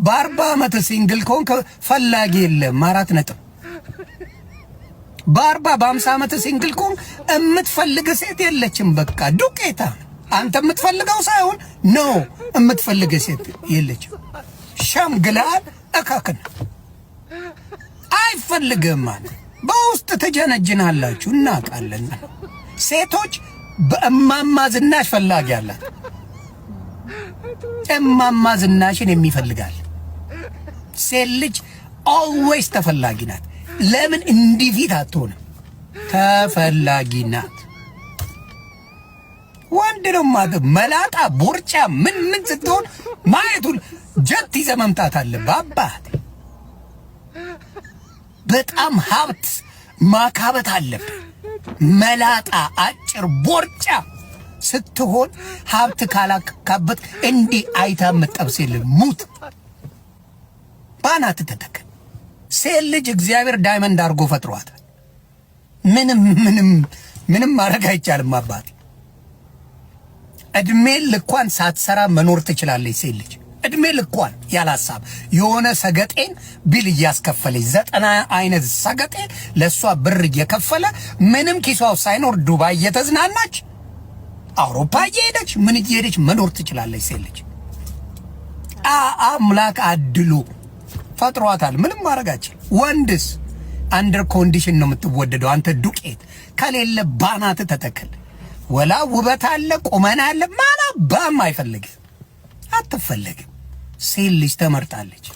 በ40 ዓመት single ከሆንክ ፈላጊ የለም። አራት ነጥብ። በ40 በ50 ዓመት single ከሆንክ የምትፈልግ ሴት የለችም። በቃ ዱቄታ አንተ የምትፈልገው ሳይሆን no፣ የምትፈልግ ሴት የለችም። ሸምግላል፣ እከክን አይፈልግም ማለት በውስጥ ትጀነጅናላችሁ፣ እናውቃለን። ሴቶች በእማማ ዝናሽ ፈላጊ አላት። እማማ ዝናሽን የሚፈልጋል። ሴት ልጅ always ተፈላጊ ናት። ለምን እንዲህ ፊት አትሆንም? ተፈላጊ ናት። ወንድ ነው ማለት መላጣ ቦርጫ ምን ምን ስትሆን ማየቱን ጀት ይዘህ መምጣት አለብህ። አባት በጣም ሀብት ማካበት አለብህ። መላጣ አጭር ቦርጫ ስትሆን ሀብት ካላካበት እንዲህ አይታ የምትጠብስ የለም። ሙት ባናት ተተከል። ሴት ልጅ እግዚአብሔር diamond አድርጎ ፈጥሯታል። ምንም ምንም ምንም ማድረግ አይቻልም። አባቴ እድሜ ልኳን ሳትሰራ መኖር ትችላለች። ሴት ልጅ እድሜ ልኳን ያላሳብ የሆነ ሰገጤን bill እያስከፈለች፣ 90 አይነት ሰገጤ ለእሷ ብር እየከፈለ፣ ምንም ኪሷ ሳይኖር ዱባይ እየተዝናናች፣ አውሮፓ እየሄደች፣ ምን እየሄደች መኖር ትችላለች። ሴት ልጅ አምላክ አድሎ ፈጥሯታል። ምንም ማድረግ አችል። ወንድስ under condition ነው የምትወደደው። አንተ ዱቄት ከሌለ ባናት ተተከል። ወላ ውበት አለ፣ ቁመና አለ፣ ማናባም አይፈልግም፣ አትፈለግም። ሴት ልጅ ተመርጣለች።